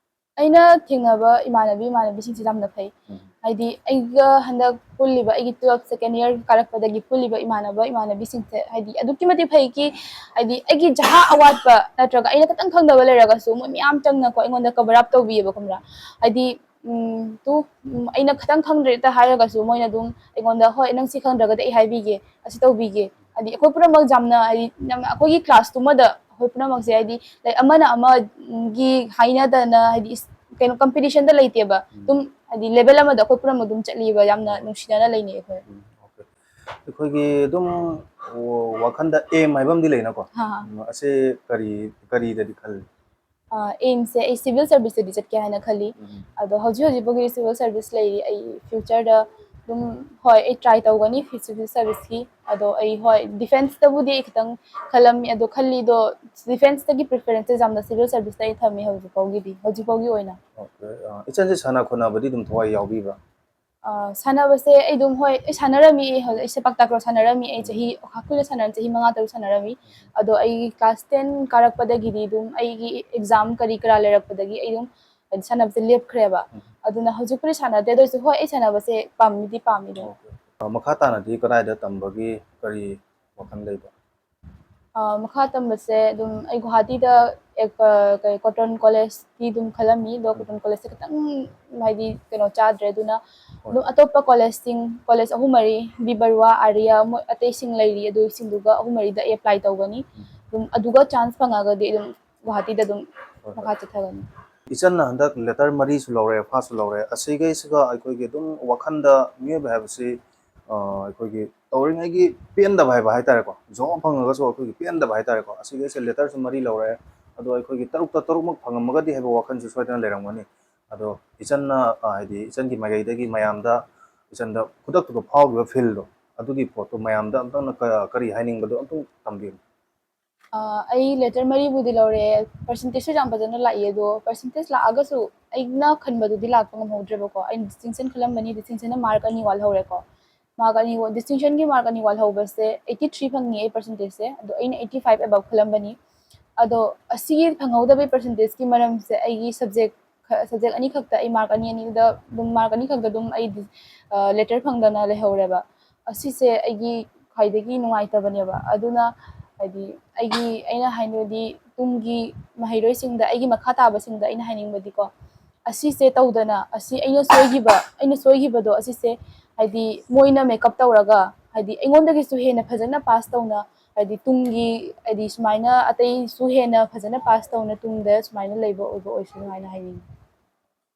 ꯑꯩꯅ ꯊꯦꯡꯅꯕ ꯏꯃꯥꯟꯅꯕꯤ ꯏꯃꯥꯟꯅꯕꯤꯁꯤꯡꯁꯦ ꯌꯥꯝꯅ ꯐꯩ꯫ ꯎꯝ꯫ ꯍꯥꯏꯗꯤ, ꯑꯩꯒ ꯍꯟꯗꯛ ꯄꯨꯜꯂꯤꯕ, ꯑꯩꯒꯤ twelve second year ꯀꯥꯔꯛꯄꯗꯒꯤ ꯄꯨꯜꯂꯤꯕ ꯏꯃꯥꯟꯅꯕ ꯏꯃꯥꯟꯅꯕꯤꯁꯤꯡꯁꯦ, ꯍꯥꯏꯗꯤ, ꯑꯗꯨꯛꯀꯤ ꯃꯇꯤꯛ ꯐꯩ ꯀꯤ, ꯍꯥꯏꯗꯤ, ꯑꯩꯒꯤ ꯖꯍꯥ ꯑꯋꯥꯠꯄ ꯅꯠꯇ꯭ꯔꯒ ꯑꯩꯅ ꯈꯤꯇꯪ ꯈꯪꯗꯕ ꯂꯩꯔꯒꯁꯨ ꯃꯣꯏ ꯃꯌꯥꯝ ꯆꯪꯅꯀꯣ ꯑꯩꯉꯣꯟꯗ cover up ꯇꯧꯕꯤꯌꯦꯕ, ꯈꯪꯕ꯭ꯔꯥ? ꯍꯥꯏꯗꯤ, ꯎꯝ, ꯇꯨ, ꯎꯝ, ꯑꯩꯅ ꯈꯤꯇꯪ ꯈꯪꯗ꯭ꯔꯦ ꯍꯦꯛꯇ ꯍꯥꯏꯔꯒꯁꯨ ꯃꯣꯏꯅ ꯑꯗꯨꯝ ꯑꯩꯉꯣꯟꯗ, "ꯍꯣꯏ, ꯅꯪ ꯁꯤ ꯈꯪꯗ꯭ꯔꯒꯗꯤ ꯑꯩ ꯍꯥꯏꯕꯤꯒꯦ, ꯑꯁꯤ ꯇꯧꯕꯤꯒꯦ"꯫ ꯍꯥꯏꯗꯤ, ꯑꯩꯈꯣꯏ ꯄꯨꯝꯅꯃꯛ ꯌꯥꯝꯅ, ꯍꯥꯏꯗꯤ, ꯌꯥꯝꯅ ꯑꯩꯈꯣꯏꯒꯤ class ꯇꯨꯃꯗ ꯑꯩꯈꯣꯏ ꯄꯨꯝꯅꯃꯛꯁꯦ, ꯍꯥꯏꯗꯤ, like, ꯑꯃꯅ ꯑꯃꯒꯤ ꯍꯥꯏꯅꯗꯅ, ꯍꯥꯏꯗꯤ, ꯏꯁ-, ꯀꯩꯅꯣ, competition ꯗ ꯂꯩꯇꯦꯕ꯫ ꯎꯝ꯫ ꯑꯗꯨꯝ, ꯍꯥꯏꯗꯤ, level ꯑꯃꯗ ꯑꯩꯈꯣꯏ ꯄꯨꯝꯅꯃꯛ ꯑꯗꯨꯝ ꯆꯠꯂꯤꯕ, ꯌꯥꯝꯅ ꯅꯨꯡꯁꯤꯅꯅ ꯂꯩꯅꯩ ꯑꯩꯈꯣꯏ꯫ ꯎꯝ, okay꯫ ꯑꯩꯈꯣꯏꯒꯤ ꯑꯗꯨꯝ ꯋꯥꯈꯜꯗ aim ꯍꯥꯏꯕ ꯑꯃꯗꯤ ꯂꯩꯅꯀꯣ꯫ ꯍꯥ, ꯍꯥ꯫ ꯎꯝ, ꯑꯁꯤ ꯀꯔꯤ, ꯀꯔꯤꯗꯗꯤ ꯈꯜꯂꯤ? ꯑ, aim ꯁꯦ ꯑꯩ civil service ꯇꯗꯤ ꯆꯠꯀꯦ ꯍꯥꯏꯅ ꯈꯜꯂꯤ꯫ ꯎꯝ꯫ ꯑꯗꯣ ꯍꯧꯖꯤꯛ ꯍꯧꯖꯤꯛ ꯐꯥꯎꯒꯤ civil service ꯂꯩꯔꯤ꯫ ꯑꯩ future ꯗ, ꯑꯗꯨꯝ, ꯍꯣꯏ, ꯑꯩ try ꯇꯧꯒꯅꯤ civil service ꯀꯤ꯫ ꯑꯗꯣ ꯑꯩ, ꯍꯣꯏ, defence ꯇꯕꯨꯗꯤ ꯑꯩ ꯈꯤꯇꯪ ꯈꯜꯂꯝꯃꯤ, ꯑꯗꯣ ꯈꯜꯂꯤꯗꯣ defence ꯇꯒꯤ preference ꯁꯦ ꯌꯥꯝꯅ civil service ꯇ ꯑꯩ ꯊꯝꯃꯤ ꯍꯧꯖꯤꯛ ꯐꯥꯎꯒꯤꯗꯤ, ꯍꯧꯖꯤꯛ ꯐꯥꯎꯒꯤ ꯑꯣꯏꯅ꯫ Okay. ꯑ, ꯏꯆꯟꯁꯦ ꯁꯥꯟꯅ ꯈꯣꯠꯅꯕꯗꯤ ꯑꯗꯨꯝ ꯊꯋꯥꯏ ꯌꯥꯎꯕꯤꯕ꯭ꯔꯥ? ꯑ, ꯁꯥꯟꯅꯕꯁꯦ ꯑꯩ ꯑꯗꯨꯝ, ꯍꯣꯏ, ꯑꯩ ꯁꯥꯟꯅꯔꯝꯃꯤ, ꯑꯩ ꯍꯧꯖꯤꯛ ꯑꯩꯁꯦ ꯄꯛ ꯇꯥꯀ꯭ꯔꯣ ꯁꯥꯟꯅꯔꯝꯃꯤ, ꯑꯩ ꯆꯍꯤ ꯀꯨꯏꯅ ꯁꯥꯟꯅꯔꯝꯃꯤ, ꯆꯍꯤ ꯃꯉꯥ ꯇꯔꯨꯛ ꯁꯥꯟꯅꯔꯝꯃꯤ꯫ ꯑꯗꯣ ꯑꯩ class ten ꯀꯥꯔꯛꯄꯗꯒꯤꯗꯤ ꯑꯗꯨꯝ ꯑꯩꯒꯤ exam ꯀꯔꯤ ꯀꯔꯥ ꯂꯩꯔꯛꯄꯗꯒꯤ ꯑꯩ ꯑꯗꯨꯝ ꯍꯥꯏꯗꯤ ꯁꯥꯟꯅꯕꯁꯦ ꯂꯦꯞꯈ꯭ꯔꯦꯕ꯫ ꯑꯗꯨꯅ ꯍꯧꯖꯤꯛꯄꯨꯗꯤ ꯁꯥꯟꯅꯗꯦ, ꯑꯗꯨ ꯑꯣꯏꯔꯁꯨ ꯍꯣꯏ, ꯑꯩ ꯁꯥꯟꯅꯕꯁꯦ ꯄꯥꯝꯗꯤ ꯄꯥꯝꯃꯤ ꯑꯗꯨꯝ꯫ Okay. ꯑ, ꯃꯈꯥ ꯇꯥꯅꯗꯤ ꯀꯗꯥꯏꯗ ꯇꯝꯕꯒꯤ ꯀꯔꯤ ꯋꯥꯈꯜ ꯂꯩꯕ? ꯑ, ꯃꯈꯥ ꯇꯝꯕꯁꯦ ꯑꯗꯨꯝ ꯑꯩ ꯒꯨꯋꯥꯍꯥꯇꯤꯗ ꯑꯦꯛ-, ꯑ, ꯀꯩ, cotton college ꯇꯤ ꯑꯗꯨꯝ ꯈꯜꯂꯝꯃꯤ, ꯑꯗꯣ cotton college ꯁꯦ ꯈꯤꯇꯪ ꯍꯥꯏꯗꯤ ꯀꯩꯅꯣ ꯆꯥꯗ꯭ꯔꯦ, ꯑꯗꯨꯅ ꯑꯗꯨꯝ ꯑꯇꯣꯞꯄ college ꯁꯤꯡ, college ꯑꯍꯨꯝ ꯃꯔꯤ, ꯕꯤ ꯕꯔꯨꯋꯥ, ꯑꯥꯔꯤꯌꯥ, ꯃꯣꯏ ꯑꯇꯩꯁꯤꯡ ꯂꯩꯔꯤ, ꯑꯗꯨꯁꯤꯡꯗꯨꯒ ꯑꯍꯨꯝ ꯃꯔꯤꯗ ꯑꯩ apply ꯇꯧꯒꯅꯤ꯫ ꯑꯗꯨꯝ ꯑꯗꯨꯒ chance ꯐꯪꯉꯒꯗꯤ ꯑꯗꯨꯝ ꯒꯨꯋꯥꯍꯥꯇꯤꯗ ꯑꯗꯨꯝ ꯍꯣꯏ, ꯍꯣꯏ. ꯃꯈꯥ ꯆꯠꯊꯒꯅꯤ꯫ ꯏꯆꯟꯅ ꯍꯟꯗꯛ letter ꯃꯔꯤꯁꯨ ꯂꯧꯔꯦ, ꯐꯥꯁꯨ ꯂꯧꯔꯦ, ꯑꯁꯤꯈꯩꯁꯤꯒ ꯑꯩꯈꯣꯏꯒꯤ ꯑꯗꯨꯝ ꯋꯥꯈꯜꯗ ꯃꯤꯑꯣꯏꯕ ꯍꯥꯏꯕꯁꯤ, ꯑ, ꯑꯩꯈꯣꯏꯒꯤ ꯇꯧꯔꯤꯉꯩꯒꯤ ꯄꯦꯟꯗꯕ ꯍꯥꯏꯕ ꯍꯥꯏꯇꯥꯔꯦꯀꯣ, job ꯐꯪꯉꯒꯁꯨ ꯑꯩꯈꯣꯏꯒꯤ ꯄꯦꯟꯗꯕ ꯍꯥꯏꯇꯥꯔꯦꯀꯣ, ꯑꯁꯤꯒꯩꯁꯦ letter ꯁꯨ ꯃꯔꯤ ꯂꯧꯔꯦ, ꯑꯗꯣ ꯑꯩꯈꯣꯏꯒꯤ ꯇꯔꯨꯛꯇ ꯇꯔꯨꯛꯃꯛ ꯐꯪꯉꯝꯃꯒꯗꯤ ꯍꯥꯏꯕ ꯋꯥꯈꯜꯁꯨ ꯁꯣꯏꯗꯅ ꯂꯩꯔꯝꯒꯅꯤ꯫ ꯑꯗꯣ ꯏꯆꯟꯅ, ꯑ, ꯍꯥꯏꯗꯤ ꯏꯆꯟꯒꯤ ꯃꯥꯏꯀꯩꯗꯒꯤ ꯃꯌꯥꯝꯗ, ꯏꯆꯟꯗ ꯈꯨꯗꯛꯇꯨꯗ ꯐꯥꯎꯈꯤꯕ feel ꯗꯣ, ꯑꯗꯨꯒꯤ ꯄꯣꯠꯇꯣ ꯃꯌꯥꯝꯗ ꯑꯝꯇꯪꯅ ꯀ-, ꯀꯔꯤ ꯍꯥꯏꯅꯤꯡꯕꯗꯣ ꯑꯝꯇꯪ ꯇꯝꯕꯤꯌꯨ꯫ ꯑ, ꯑꯩ letter ꯃꯔꯤꯕꯨꯗꯤ ꯂꯧꯔꯦ, percentage ꯁꯨ ꯌꯥꯝ ꯐꯖꯅ ꯂꯥꯛꯏ, ꯑꯗꯣ percentage ꯂꯥꯛꯑꯒꯁꯨ ꯑꯩꯅ ꯈꯟꯕꯗꯨꯗꯤ ꯂꯥꯛꯄ ꯉꯝꯍꯧꯗ꯭ꯔꯦꯕꯀꯣ꯫ ꯑꯩꯅ distinction ꯈꯜꯂꯝꯕꯅꯤ, distinction ꯅ mark ꯑꯅꯤ ꯋꯥꯠꯍꯧꯔꯦꯀꯣ꯫ Mark ꯑꯅꯤ ꯋꯥ-, distinction ꯒꯤ mark ꯑꯅꯤ ꯋꯥꯠꯍꯧꯕꯁꯦ eighty three ꯐꯪꯉꯤ ꯑꯩ percentage ꯁꯦ, ꯑꯗꯣ ꯑꯩꯅ eighty five above ꯈꯜꯂꯝꯕꯅꯤ꯫ ꯑꯗꯣ ꯑꯁꯤꯒꯤ ꯐꯪꯍꯧꯗꯕꯒꯤ percentage ꯀꯤ ꯃꯔꯝꯁꯦ ꯑꯩꯒꯤ subject ꯈ-, subject ꯑꯅꯤꯈꯛꯇ ꯑꯩ mark ꯑꯅꯤ ꯑꯅꯤꯗ ꯑꯗꯨꯝ, mark ꯑꯅꯤꯈꯛꯇ ꯑꯗꯨꯝ ꯑꯩ ꯗꯤ-, ꯑ, letter ꯐꯪꯗꯅ ꯂꯩꯍꯧꯔꯦꯕ꯫ ꯑꯁꯤꯁꯦ ꯑꯩꯒꯤ ꯈ꯭ꯋꯥꯏꯗꯒꯤ ꯅꯨꯡꯉꯥꯏꯇꯕꯅꯦꯕ꯫ ꯑꯗꯨꯅ ꯍꯥꯏꯗꯤ ꯑꯩꯒꯤ, ꯑꯩꯅ ꯍꯥꯏꯅꯤꯡꯕꯗꯤ ꯇꯨꯡꯒꯤ ꯃꯍꯩꯔꯣꯏꯁꯤꯡꯗ, ꯑꯩꯒꯤ ꯃꯈꯥ ꯇꯥꯕꯁꯤꯡꯗ ꯑꯩꯅ ꯍꯥꯏꯅꯤꯡꯕꯗꯤꯀꯣ, ꯑꯁꯤꯁꯦ ꯇꯧꯗꯅ, ꯑꯁꯤ ꯑꯩꯅ ꯁꯣꯏꯈꯤꯕ, ꯑꯩꯅ ꯁꯣꯏꯈꯤꯕꯗꯣ ꯑꯁꯤꯁꯦ ꯍꯥꯏꯗꯤ ꯃꯣꯏꯅ make up ꯇꯧꯔꯒ ꯍꯥꯏꯗꯤ ꯑꯩꯉꯣꯟꯗꯒꯤꯁꯨ ꯍꯦꯟꯅ ꯐꯖꯅ pass ꯇꯧꯅ, ꯍꯥꯏꯗꯤ ꯇꯨꯡꯒꯤ ꯍꯥꯏꯗꯤ ꯁꯨꯃꯥꯏꯅ ꯑꯇꯩꯁꯨ ꯍꯦꯟꯅ ꯐꯖꯅ pass ꯇꯧꯅ ꯇꯨꯡꯗ ꯁꯨꯃꯥꯏꯅ ꯂꯩꯕ ꯑꯣꯏꯕ ꯑꯣꯏꯁꯅꯨ ꯍꯥꯏꯅ ꯍꯥꯏꯅꯤꯡꯉꯤ꯫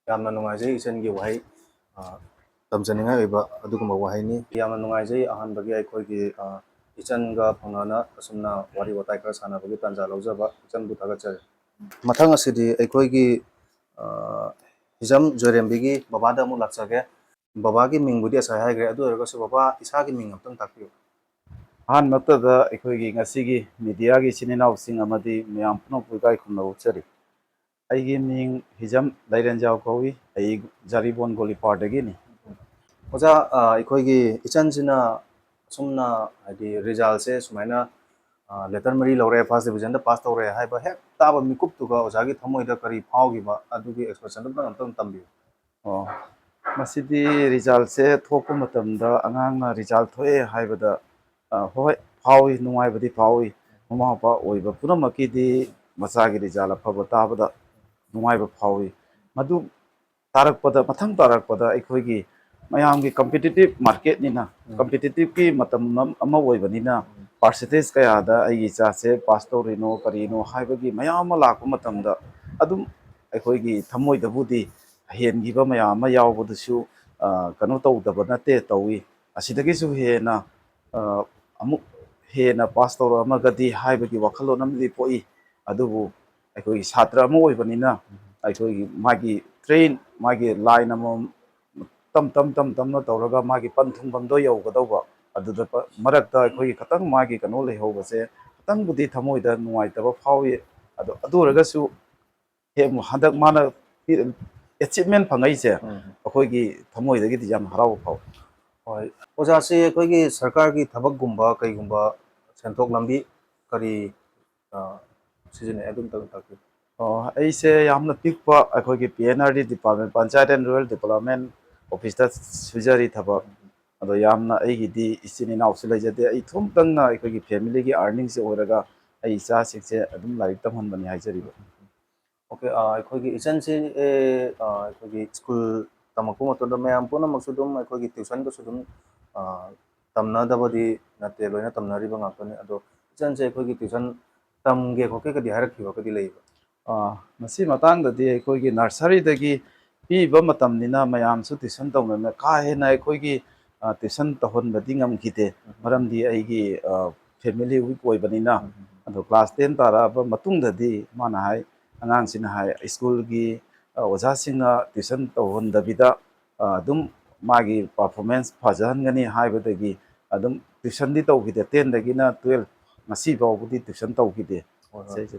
ꯌꯥꯝꯅ ꯅꯨꯡꯉꯥꯏꯖꯩ ꯏꯆꯟꯒꯤ ꯋꯥꯍꯩ, ꯑ, ꯇꯝꯖꯅꯤꯡꯉꯥꯏ ꯑꯣꯏꯕ ꯑꯗꯨꯒꯨꯝꯕ ꯋꯥꯍꯩꯅꯤ꯫ ꯌꯥꯝꯅ ꯅꯨꯡꯉꯥꯏꯖꯩ ꯑꯍꯥꯟꯕꯒꯤ ꯑꯩꯈꯣꯏꯒꯤ, ꯑ, ꯏꯆꯟꯒ ꯐꯪꯅꯅ ꯑꯁꯨꯝꯅ ꯋꯥꯔꯤ ꯋꯥꯇꯥꯏ ꯈꯔ ꯁꯥꯟꯅꯕꯒꯤ ꯇꯥꯟꯖꯥ ꯂꯧꯖꯕ ꯏꯆꯟꯕꯨ ꯊꯥꯒꯠꯆꯔꯤ꯫ ꯃꯊꯪ ꯑꯁꯤꯗꯤ ꯑꯩꯈꯣꯏꯒꯤ, ꯑ, ꯍꯤꯖꯝ ꯖꯣꯏꯔꯦꯝꯕꯤꯒꯤ ꯕꯕꯥꯗ ꯑꯃꯨꯛ ꯂꯥꯛꯆꯒꯦ꯫ ꯕꯕꯥꯒꯤ ꯃꯤꯡꯕꯨꯗꯤ ꯉꯁꯥꯏ ꯍꯥꯏꯈ꯭ꯔꯦ, ꯑꯗꯨ ꯑꯣꯏꯔꯒꯁꯨ ꯕꯕꯥ ꯏꯁꯥꯒꯤ ꯃꯤꯡ ꯑꯝꯇꯪ ꯇꯥꯛꯄꯤꯌꯨ꯫ ꯑꯍꯥꯟꯕꯃꯛꯇꯗ ꯑꯩꯈꯣꯏꯒꯤ ꯉꯁꯤꯒꯤ ꯃꯤꯗꯤꯌꯥꯒꯤ ꯏꯆꯤꯟ ꯏꯅꯥꯎꯁꯤꯡ ꯑꯃꯗꯤ ꯃꯌꯥꯝ ꯄꯨꯝꯅꯃꯛꯄꯨ ꯏꯀꯥꯏ ꯈꯨꯝꯅꯕ ꯎꯠꯆꯔꯤ꯫ ꯑꯩꯒꯤ ꯃꯤꯡ ꯍꯤꯖꯝ ꯂꯩꯔꯦꯟꯖꯥꯎ ꯀꯧꯏ꯫ ꯑꯩ ꯖꯥꯔꯤꯕꯣꯟ ꯒꯣꯂꯤꯄꯥꯔꯗꯒꯤꯅꯤ꯫ ꯑꯣꯖꯥ, ꯑ, ꯑꯩꯈꯣꯏꯒꯤ ꯏꯆꯟꯁꯤꯅ ꯑꯁꯨꯝꯅ, ꯍꯥꯏꯗꯤ, ꯔꯤꯖꯜꯁꯦ ꯁꯨꯃꯥꯏꯅ, ꯑ, ꯂꯦꯇꯔ ꯃꯔꯤ ꯂꯧꯔꯦ, ꯐꯥꯔꯁ ꯗꯤꯕꯤꯖꯟꯗ ꯄꯥꯁ ꯇꯧꯔꯦ ꯍꯥꯏꯕ ꯍꯦꯛ ꯇꯥꯕ ꯃꯤꯀꯨꯞꯇꯨꯒ ꯑꯣꯖꯥꯒꯤ ꯊꯃꯣꯏꯗ ꯀꯔꯤ ꯐꯥꯎꯈꯤꯕ, ꯑꯗꯨꯒꯤ ꯑꯦꯛꯁꯄ꯭ꯔꯦꯁꯟꯗꯨ ꯑꯝꯇꯪ, ꯑꯝꯇꯪ ꯇꯝꯕꯤꯌꯨ꯫ ꯑꯣ, ꯃꯁꯤꯗꯤ ꯔꯤꯖꯜꯁꯦ ꯊꯣꯛꯄ ꯃꯇꯝꯗ ꯑꯉꯥꯡꯅ ꯔꯤꯖꯜ ꯊꯣꯛꯑꯦ ꯍꯥꯏꯕꯗ, ꯑ, ꯍꯣꯏ, ꯐꯥꯎꯏ, ꯅꯨꯡꯉꯥꯏꯕꯗꯤ ꯐꯥꯎꯏ꯫ ꯃꯃꯥ ꯃꯄꯥ ꯑꯣꯏꯕ ꯄꯨꯝꯅꯃꯛꯀꯤꯗꯤ ꯃꯆꯥꯒꯤ ꯔꯤꯖꯜ ꯑꯐꯕ ꯇꯥꯕꯗ ꯅꯨꯡꯉꯥꯏꯕ ꯐꯥꯎꯏ꯫ ꯃꯗꯨ ꯇꯥꯔꯛꯄꯗ, ꯃꯊꯪ ꯇꯥꯔꯛꯄꯗ ꯑꯩꯈꯣꯏꯒꯤ ꯃꯌꯥꯝꯒꯤ ꯀꯝꯄꯤꯇꯤꯇꯤꯞ ꯃꯥꯔꯀꯦꯠꯅꯤꯅ, ꯎꯝ꯫ ꯀꯝꯄꯤꯇꯤꯇꯤꯞꯀꯤ ꯃꯇꯝ ꯑꯃ, ꯑꯃ ꯑꯣꯏꯕꯅꯤꯅ, ꯎꯝ꯫ ꯄꯥꯔꯁꯦꯟꯇꯦꯖ ꯀꯌꯥꯗ ꯑꯩꯒꯤ ꯏꯆꯥꯁꯦ ꯄꯥꯁ ꯇꯧꯔꯤꯅꯣ, ꯀꯔꯤꯅꯣ ꯍꯥꯏꯕꯒꯤ ꯃꯌꯥꯝ ꯑꯃ ꯂꯥꯛꯄ ꯃꯇꯝꯗ, ꯑꯗꯨꯝ ꯑꯩꯈꯣꯏꯒꯤ ꯊꯃꯣꯏꯗꯕꯨꯗꯤ ꯍꯦꯟꯈꯤꯕ ꯃꯌꯥꯝ ꯑꯃ ꯌꯥꯎꯕꯗꯨꯁꯨ, ꯑ, ꯀꯩꯅꯣ ꯇꯧꯗꯕ ꯅꯠꯇꯦ, ꯇꯧꯏ꯫ ꯑꯁꯤꯗꯒꯤꯁꯨ ꯍꯦꯟꯅ, ꯑ, ꯑꯃꯨꯛ ꯍꯦꯟꯅ ꯄꯥꯁ ꯇꯧꯔꯛꯑꯝꯃꯒꯗꯤ ꯍꯥꯏꯕꯒꯤ ꯋꯥꯈꯜꯂꯣꯟ ꯑꯃꯗꯤ ꯄꯣꯛꯏ꯫ ꯑꯗꯨꯕꯨ ꯑꯩꯈꯣꯏꯒꯤ ꯁꯥꯇ꯭ꯔ ꯑꯃ ꯑꯣꯏꯕꯅꯤꯅ, ꯑꯩꯈꯣꯏꯒꯤ ꯃꯥꯒꯤ ꯇ꯭ꯔꯦꯟ, ꯃꯥꯒꯤ ꯂꯥꯏꯟ ꯑꯃꯃꯝ ꯇꯝ ꯇꯝ, ꯇꯝ ꯇꯝꯅ ꯇꯧꯔꯒ ꯃꯥꯒꯤ ꯄꯟ ꯊꯨꯡꯐꯝꯗꯣ ꯌꯧꯒꯗꯧꯕ꯫ ꯑꯗꯨꯗ ꯄ-, ꯃꯔꯛꯇ ꯑꯩꯈꯣꯏꯒꯤ ꯈꯇꯪ ꯃꯥꯒꯤ ꯀꯩꯅꯣ ꯂꯩꯍꯧꯕꯁꯦ ꯈꯇꯪꯕꯨꯗꯤ ꯊꯃꯣꯏꯗ ꯅꯨꯡꯉꯥꯏꯇꯕ ꯐꯥꯎꯏ꯫ ꯑꯗꯣ ꯑꯗꯨ ꯑꯣꯏꯔꯒꯁꯨ ꯍꯦꯛ ꯍꯟꯗꯛ ꯃꯥꯅ ꯑꯦꯆꯤꯞꯃꯦꯟ ꯐꯪꯉꯛꯏꯁꯦ ꯎꯝ꯫ ꯑꯩꯈꯣꯏꯒꯤ ꯊꯃꯣꯏꯗꯒꯤꯗꯤ ꯌꯥꯝ ꯍꯔꯥꯎꯕ ꯐꯥꯎꯏ꯫ ꯍꯣꯏ꯫ ꯑꯣꯖꯥꯁꯦ ꯑꯩꯈꯣꯏꯒꯤ ꯁꯔꯀꯥꯔꯒꯤ ꯊꯕꯛꯀꯨꯝꯕ ꯀꯩꯒꯨꯝꯕ ꯁꯦꯟꯊꯣꯛ ꯂꯝꯕꯤ ꯀꯔꯤ, ꯑ, ꯁꯤꯖꯤꯟꯅꯩ? ꯑꯗꯨꯝꯇꯪ ꯇꯥꯛꯄꯤꯌꯨ꯫ ꯑꯣ, ꯑꯩꯁꯦ ꯌꯥꯝꯅ ꯄꯤꯛꯄ ꯑꯩꯈꯣꯏꯒꯤ P N R D department, Panchayat and Rural Development office ꯇ ꯁꯨꯖꯔꯤ ꯊꯕꯛ꯫ ꯑꯗꯣ ꯌꯥꯝꯅ ꯑꯩꯒꯤꯗꯤ ꯏꯆꯤꯟ ꯏꯅꯥꯎꯁꯨ ꯂꯩꯖꯗꯦ꯫ ꯑꯩ ꯏꯊꯣꯝꯇꯪꯅ ꯑꯩꯈꯣꯏꯒꯤ family ꯒꯤ earning ꯁꯦ ꯑꯣꯏꯔꯒ ꯑꯩ ꯏꯆꯥꯁꯤꯡꯁꯦ ꯑꯗꯨꯝ ꯂꯥꯏꯔꯤꯛ ꯇꯝꯍꯟꯕꯅꯤ ꯍꯥꯏꯖꯔꯤꯕ꯫ ꯑꯣꯀꯦ, ꯑ, ꯑꯩꯈꯣꯏꯒꯤ ꯏꯆꯟꯁꯤ, ꯑꯦ, ꯑ, ꯑꯩꯈꯣꯏꯒꯤ ꯁ꯭ꯀꯨꯜ ꯇꯝꯃꯛꯄ ꯃꯇꯝꯗ ꯃꯌꯥꯝ ꯄꯨꯝꯅꯃꯛꯁꯨ ꯑꯗꯨꯝ ꯑꯩꯈꯣꯏꯒꯤ tuition ꯗꯁꯨ ꯑꯗꯨꯝ, ꯑ, ꯇꯝꯅꯗꯕꯗꯤ ꯅꯠꯇꯦ, ꯂꯣꯏꯅ ꯇꯝꯅꯔꯤꯕ ꯉꯥꯛꯇꯅꯤ꯫ ꯑꯗꯣ ꯏꯆꯟꯁꯦ ꯑꯩꯈꯣꯏꯒꯤ tuition ꯇꯝꯒꯦ ꯈꯣꯠꯀꯦꯒꯗꯤ ꯍꯥꯏꯔꯛꯈꯤꯕꯒꯗꯤ ꯂꯩꯕ꯭ꯔꯥ? ꯑ, ꯃꯁꯤ ꯃꯇꯥꯡꯗꯗꯤ ꯑꯩꯈꯣꯏꯒꯤ nursery ꯗꯒꯤ ꯄꯤꯕ ꯃꯇꯝꯅꯤꯅ ꯃꯌꯥꯝꯁꯨ tuition ꯇꯧꯅꯕꯅ ꯀꯥ ꯍꯦꯟꯅ ꯑꯩꯈꯣꯏꯒꯤ, ꯑ, tuition ꯇꯧꯍꯟꯕꯗꯤ ꯉꯝꯈꯤꯗꯦ꯫ ꯎꯝ꯫ ꯃꯔꯝꯗꯤ ꯑꯩꯒꯤ, ꯑ, family weak ꯑꯣꯏꯕꯅꯤꯅ꯫ ꯎꯝ꯫ ꯑꯗꯣ class ten ꯇꯥꯔꯛꯑꯕ ꯃꯇꯨꯡꯗꯗꯤ ꯃꯥꯅ ꯍꯥꯏ, ꯑꯉꯥꯡꯁꯤꯅ ꯍꯥꯏ, ꯁ꯭ꯀꯨꯜꯒꯤ, ꯑ, ꯑꯣꯖꯥꯁꯤꯡꯅ tuition ꯇꯧꯍꯟꯗꯕꯤꯗ, ꯑ, ꯑꯗꯨꯝ ꯃꯥꯒꯤ performance ꯐꯖꯍꯟꯒꯅꯤ ꯍꯥꯏꯕꯗꯒꯤ ꯑꯗꯨꯝ tuition ꯗꯤ ꯇꯧꯈꯤꯗꯦ꯫ Ten ꯗꯒꯤꯅ twelve ꯉꯁꯤ ꯐꯥꯎꯕꯗꯤ tuition ꯇꯧꯈꯤꯗꯦ꯫ ꯍꯣꯏ, ꯍꯣꯏ꯫ ꯁꯤꯁꯦ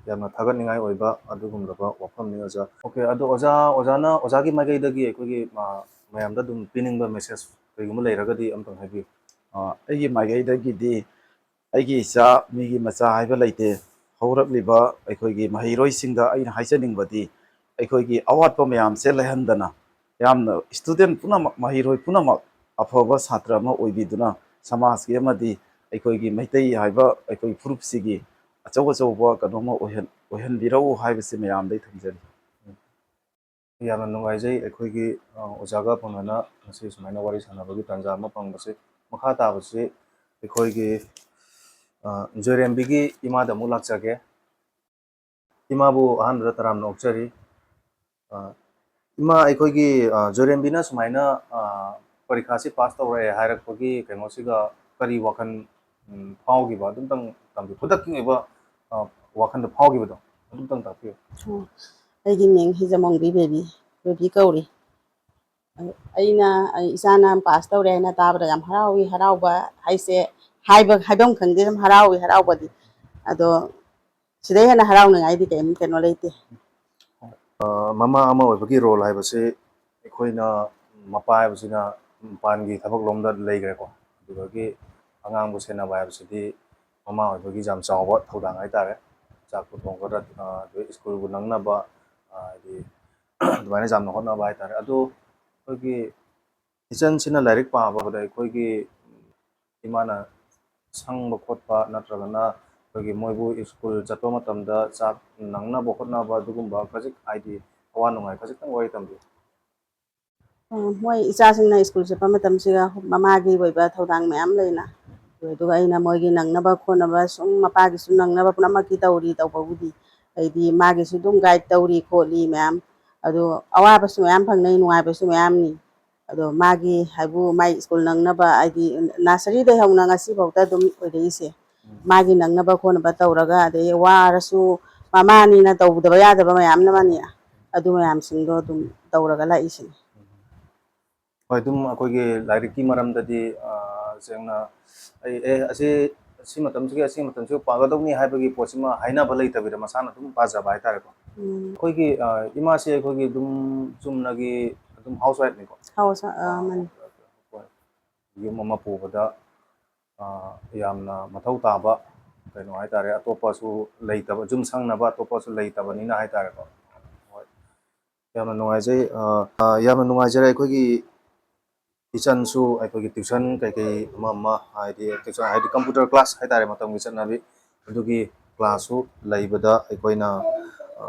ꯌꯥꯝꯅ ꯊꯥꯒꯠꯅꯤꯡꯉꯥꯏ ꯑꯣꯏꯕ ꯑꯗꯨꯒꯨꯝꯂꯕ ꯋꯥꯐꯝꯅꯤ ꯑꯣꯖꯥ꯫ Okay, ꯑꯗꯣ ꯑꯣꯖꯥ, ꯑꯣꯖꯥꯅ, ꯑꯣꯖꯥꯒꯤ ꯃꯥꯏꯀꯩꯗꯒꯤ ꯑꯩꯈꯣꯏꯒꯤ, ꯑ, ꯃꯌꯥꯝꯗ ꯑꯗꯨꯝ ꯄꯤꯅꯤꯡꯕ message ꯀꯔꯤꯒꯨꯝꯕ ꯂꯩꯔꯒꯗꯤ ꯑꯝꯇꯪ ꯍꯥꯏꯕꯤꯌꯨ꯫ ꯑ, ꯑꯩꯒꯤ ꯃꯥꯏꯀꯩꯗꯒꯤꯗꯤ ꯑꯩꯒꯤ ꯏꯆꯥ ꯃꯤꯒꯤ ꯃꯆꯥ ꯍꯥꯏꯕ ꯂꯩꯇꯦ꯫ ꯍꯧꯔꯛꯂꯤꯕ ꯑꯩꯈꯣꯏꯒꯤ ꯃꯍꯩꯔꯣꯏꯁꯤꯡꯗ ꯑꯩꯅ ꯍꯥꯏꯖꯅꯤꯡꯕꯗꯤ ꯑꯩꯈꯣꯏꯒꯤ ꯑꯋꯥꯠꯄ ꯃꯌꯥꯝꯁꯦ ꯂꯩꯍꯟꯗꯅ ꯌꯥꯝꯅ student ꯄꯨꯝꯅꯃꯛ, ꯃꯍꯩꯔꯣꯏ ꯄꯨꯝꯅꯃꯛ ꯑꯐꯕ ꯁꯥꯇ꯭ꯔ ꯑꯃ ꯑꯣꯏꯕꯤꯗꯨꯅ ꯁꯃꯥꯖꯀꯤ ꯑꯃꯗꯤ ꯑꯩꯈꯣꯏꯒꯤ ꯃꯩꯇꯩ ꯍꯥꯏꯕ ꯑꯩꯈꯣꯏ ꯐꯨꯔꯨꯞꯁꯤꯒꯤ ꯑꯆꯧ ꯑꯆꯧꯕ ꯀꯩꯅꯣꯝꯃ ꯑꯣꯏꯍꯟ-, ꯑꯣꯏꯍꯟꯕꯤꯔꯛꯎ ꯍꯥꯏꯕꯁꯤ ꯃꯌꯥꯝꯗ ꯑꯩ ꯊꯝꯖꯔꯤ꯫ ꯌꯥꯝꯅ ꯅꯨꯡꯉꯥꯏꯖꯩ ꯑꯩꯈꯣꯏꯒꯤ, ꯑ, ꯑꯣꯖꯥꯒ ꯐꯪꯅꯅ ꯉꯁꯤ ꯁꯨꯃꯥꯏꯅ ꯋꯥꯔꯤ ꯁꯥꯟꯅꯕꯒꯤ ꯇꯥꯟꯖꯥ ꯑꯃ ꯐꯪꯕꯁꯦ꯫ ꯃꯈꯥ ꯇꯥꯕꯁꯤ ꯑꯩꯈꯣꯏꯒꯤ, ꯑ, ꯖꯣꯏꯔꯦꯝꯕꯤꯒꯤ ꯏꯃꯥꯗ ꯑꯃꯨꯛ ꯂꯥꯛꯆꯒꯦ꯫ ꯏꯃꯥꯕꯨ ꯑꯍꯥꯟꯕꯗ ꯇꯔꯥꯝꯅ ꯑꯣꯛꯆꯔꯤ꯫ ꯑ, ꯏꯃꯥ, ꯑꯩꯈꯣꯏꯒꯤ, ꯑ, ꯖꯣꯏꯔꯦꯝꯕꯤꯅ ꯁꯨꯃꯥꯏꯅ, ꯑ, ꯄꯔꯤꯈꯥꯁꯤ pass ꯇꯧꯔꯛꯑꯦ ꯍꯥꯏꯔꯛꯄꯒꯤ ꯀꯩꯅꯣꯁꯤꯒ ꯀꯔꯤ ꯋꯥꯈꯜ, ꯎꯝ, ꯐꯥꯎꯈꯤꯕ? ꯑꯗꯨꯝꯇꯪ ꯇꯝꯕꯤꯌꯨ꯫ ꯈꯨꯗꯛꯀꯤ ꯑꯣꯏꯕ, ꯑ, ꯋꯥꯈꯜꯗ ꯐꯥꯎꯈꯤꯕꯗꯣ ꯑꯗꯨꯝꯇꯪ ꯇꯥꯛꯄꯤꯌꯨ꯫ ꯑꯣ, ꯑꯩꯒꯤ ꯃꯤꯡ ꯍꯤꯖꯃꯣꯡꯕꯤ ꯕꯦꯕꯤ, ꯕꯦꯕꯤ ꯀꯧꯔꯤ꯫ ꯑꯩꯅ, ꯑꯩ ꯏꯆꯥꯅ pass ꯇꯧꯔꯦ ꯍꯥꯏꯅ ꯇꯥꯕꯗ ꯌꯥꯝ ꯍꯔꯥꯎꯏ꯫ ꯍꯔꯥꯎꯕ ꯍꯥꯏꯁꯦ ꯍꯥꯏꯕ, ꯍꯥꯏꯐꯝ ꯈꯪꯗꯦ, ꯌꯥꯝ ꯍꯔꯥꯎꯏ ꯍꯔꯥꯎꯕꯗꯤ꯫ ꯑꯗꯣ ꯁꯤꯗꯩ ꯍꯦꯟꯅ ꯍꯔꯥꯎꯅꯤꯡꯉꯥꯏꯗꯤ ꯀꯩꯝ ꯀꯩꯅꯣ ꯂꯩꯇꯦ꯫ ꯑ, ꯃꯃꯥ ꯑꯃ ꯑꯣꯏꯕꯒꯤ role ꯍꯥꯏꯕꯁꯤ ꯑꯩꯈꯣꯏꯅ ꯃꯄꯥ ꯍꯥꯏꯕꯁꯤꯅ ꯃꯄꯥꯟꯒꯤ ꯊꯕꯛ ꯂꯣꯝꯗ ꯂꯩꯈ꯭ꯔꯦꯀꯣ꯫ ꯑꯗꯨꯗꯒꯤ ꯑꯉꯥꯡꯕꯨ ꯁꯦꯟꯅꯕ ꯍꯥꯏꯕꯁꯤꯗꯤ ꯃꯃꯥ ꯑꯣꯏꯕꯒꯤ ꯌꯥꯝ ꯆꯥꯎꯕ ꯊꯧꯗꯥꯡ ꯍꯥꯏꯇꯥꯔꯦ꯫ ꯆꯥꯛꯄꯨ ꯊꯣꯡꯒꯗ꯭ꯔꯥ, ꯑ, ꯑꯗꯩ schoolꯕꯨ ꯅꯪꯅꯕ, ꯑ, ꯍꯥꯏꯗꯤ ꯑꯗꯨꯃꯥꯏꯅ ꯌꯥꯝꯅ ꯍꯣꯠꯅꯕ ꯍꯥꯏꯇꯥꯔꯦ꯫ ꯑꯗꯣ ꯑꯩꯈꯣꯏꯒꯤ ꯏꯆꯟꯁꯤꯅ ꯂꯥꯏꯔꯤꯛ ꯄꯥꯕꯗ ꯑꯩꯈꯣꯏꯒꯤ ꯏꯃꯥꯅ ꯁꯪꯕ ꯈꯣꯠꯄ ꯅꯠꯇ꯭ꯔꯒꯅ ꯑꯩꯈꯣꯏꯒꯤ ꯃꯣꯏꯕꯨ school ꯆꯠꯄ ꯃꯇꯝꯗ ꯆꯥꯛ ꯅꯪꯅꯕ ꯍꯣꯠꯅꯕ ꯑꯗꯨꯒꯨꯝꯕ ꯈꯖꯤꯛ, ꯍꯥꯏꯗꯤ ꯑꯋꯥ ꯅꯨꯡꯉꯥꯏ ꯈꯖꯤꯛꯇꯪ ꯋꯥꯔꯤ ꯇꯝꯕꯤꯌꯨ꯫ ꯑ, ꯃꯣꯏ ꯏꯆꯥꯁꯤꯡꯅ school ꯆꯠꯄ ꯃꯇꯝꯁꯤꯒ ꯃꯃꯥꯒꯤ ꯑꯣꯏꯕ ꯊꯧꯗꯥꯡ ꯃꯌꯥꯝ ꯂꯩꯅ, ꯑꯗꯨꯒ ꯑꯩꯅ ꯃꯣꯏꯒꯤ ꯅꯪꯅꯕ ꯈꯣꯠꯅꯕ ꯁꯨꯝ ꯃꯄꯥꯒꯤꯁꯨ ꯅꯪꯅꯕ ꯄꯨꯝꯅꯃꯛꯀꯤ ꯇꯧꯔꯤ꯫ ꯇꯧꯕꯕꯨꯗꯤ ꯑꯩꯗꯤ ꯃꯥꯒꯤꯁꯨ ꯑꯗꯨꯝ guide ꯇꯧꯔꯤ ꯈꯣꯠꯂꯤ ꯃꯌꯥꯝ꯫ ꯑꯗꯣ ꯑꯋꯥꯕꯁꯨ ꯃꯌꯥꯝ ꯐꯪꯅꯩ, ꯅꯨꯡꯉꯥꯏꯕꯁꯨ ꯃꯌꯥꯝꯅꯤ꯫ ꯑꯗꯣ ꯃꯥꯒꯤ ꯍꯥꯏꯕꯨ ꯃꯥꯏ school ꯅꯪꯅꯕ, ꯍꯥꯏꯗꯤ nurseryꯗꯩ ꯍꯧꯅ ꯉꯁꯤꯐꯥꯎꯗ ꯑꯗꯨꯝ ꯑꯣꯏꯔꯛꯏꯁꯦ꯫ ꯃꯥꯒꯤ ꯅꯪꯅꯕ ꯈꯣꯠꯅꯕ ꯇꯧꯔꯒ, ꯑꯗꯩ ꯋꯥꯔꯁꯨ ꯃꯃꯥꯅꯤꯅ ꯇꯧꯗꯕ ꯌꯥꯗꯕ ꯃꯌꯥꯝ ꯑꯃꯅꯤ, ꯑꯗꯨ ꯃꯌꯥꯝꯁꯤꯡꯗꯣ ꯑꯗꯨꯝ ꯇꯧꯔꯒ ꯂꯥꯛꯏꯁꯤꯅꯤ꯫ ꯍꯣꯏ, ꯑꯗꯨꯝ ꯑꯩꯈꯣꯏꯒꯤ ꯂꯥꯏꯔꯤꯛꯀꯤ ꯃꯔꯝꯗꯗꯤ, ꯑ, ꯁꯦꯡꯅ ꯑꯩ, ꯑꯦ, ꯑꯁꯤ, ꯁꯤ ꯃꯇꯝꯁꯤꯒꯤ, ꯑꯁꯤ ꯃꯇꯝꯁꯤꯒꯤ ꯄꯥꯒꯗꯧꯅꯤ ꯍꯥꯏꯕꯒꯤ ꯄꯣꯠꯁꯤꯃ ꯍꯥꯏꯅꯕ ꯂꯩꯇꯕꯤꯗ ꯃꯁꯥꯅ ꯑꯗꯨꯝ ꯄꯥꯖꯕ ꯍꯥꯏꯇꯥꯔꯦꯀꯣ꯫ ꯎꯝ꯫ ꯑꯩꯈꯣꯏꯒꯤ, ꯑ, ꯏꯃꯥꯁꯦ ꯑꯩꯈꯣꯏꯒꯤ ꯑꯗꯨꯝ ꯆꯨꯝꯅꯒꯤ ꯑꯗꯨꯝ housewife ꯅꯤꯀꯣ꯫ House, ꯑ, ꯑ, ꯃꯥꯅꯤ꯫ ꯍꯣꯏ꯫ ꯌꯨꯝ ꯑꯃ ꯄꯨꯕꯗ, ꯑ, ꯌꯥꯝꯅ ꯃꯊꯧ ꯇꯥꯕ ꯀꯩꯅꯣ ꯍꯥꯏꯇꯥꯔꯦ, ꯑꯇꯣꯞꯄꯁꯨ ꯂꯩꯇꯕ, ꯌꯨꯝ ꯁꯪꯅꯕ ꯑꯇꯣꯞꯄꯁꯨ ꯂꯩꯇꯕꯅꯤꯅ ꯍꯥꯏꯇꯥꯔꯦꯀꯣ꯫ ꯍꯣꯏ꯫ ꯌꯥꯝꯅ ꯅꯨꯡꯉꯥꯏꯖꯩ, ꯑ, ꯑ, ꯌꯥꯝꯅ ꯅꯨꯡꯉꯥꯏꯖꯔꯦ꯫ ꯑꯩꯈꯣꯏꯒꯤ ꯏꯆꯟꯁꯨ ꯑꯩꯈꯣꯏꯒꯤ tuition ꯀꯩꯀꯩ ꯑꯃ ꯑꯃ, ꯍꯥꯏꯗꯤ tuition ꯍꯥꯏꯗꯤ computer class ꯍꯥꯏꯇꯥꯔꯦ, ꯃꯇꯝꯒꯤ ꯆꯠꯅꯕꯤ, ꯑꯗꯨꯒꯤ class ꯁꯨ ꯂꯩꯕꯗ ꯑꯩꯈꯣꯏꯅ, ꯑ,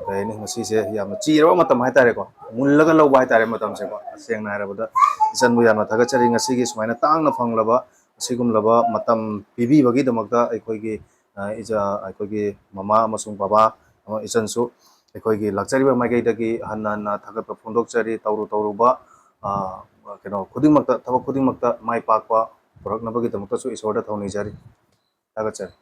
ꯀꯩ ꯍꯥꯏꯅꯤ, ꯉꯁꯤꯁꯦ ꯌꯥꯝꯅ ꯆꯤꯔꯕ ꯃꯇꯝ ꯍꯥꯏꯇꯥꯔꯦꯀꯣ, ꯃꯨꯜꯂꯒ ꯂꯧꯕ ꯍꯥꯏꯇꯥꯔꯦ ꯃꯇꯝꯁꯦꯀꯣ꯫ ꯁꯦꯡꯅ ꯍꯥꯏꯔꯕꯗ ꯏꯆꯟꯕꯨ ꯌꯥꯝꯅ ꯊꯥꯒꯠꯆꯔꯤ, ꯉꯁꯤꯒꯤ ꯁꯨꯃꯥꯏꯅ ꯇꯥꯡꯅ ꯐꯪꯂꯕ ꯑꯁꯤꯒꯨꯝꯂꯕ ꯃꯇꯝ ꯄꯤꯕꯤꯕꯒꯤꯗꯃꯛꯇ ꯑꯩꯈꯣꯏꯒꯤ, ꯑ, ꯏꯆꯥ, ꯑꯩꯈꯣꯏꯒꯤ ꯃꯃꯥ ꯑꯃꯁꯨꯡ ꯕꯕꯥ, ꯑꯃ ꯏꯆꯟꯁꯨ ꯑꯩꯈꯣꯏꯒꯤ ꯂꯥꯛꯆꯔꯤꯕ ꯃꯥꯏꯀꯩꯗꯒꯤ ꯍꯟꯅ ꯍꯟꯅ ꯊꯥꯒꯠꯄ ꯐꯣꯡꯗꯣꯛꯆꯔꯤ꯫ ꯇꯧꯔꯨ ꯇꯧꯔꯨꯕ, ꯑ, ꯀꯩꯅꯣ ꯈꯨꯗꯤꯡꯃꯛꯇ, ꯊꯕꯛ ꯈꯨꯗꯤꯡꯃꯛꯇ ꯃꯥꯏ ꯄꯥꯛꯄ ꯄꯨꯔꯛꯅꯕꯒꯤꯗꯃꯛꯇꯁꯨ ꯏꯁꯣꯔꯗ ꯊꯧꯅꯤꯖꯔꯤ꯫ ꯊꯥꯒꯠꯆꯔꯤ꯫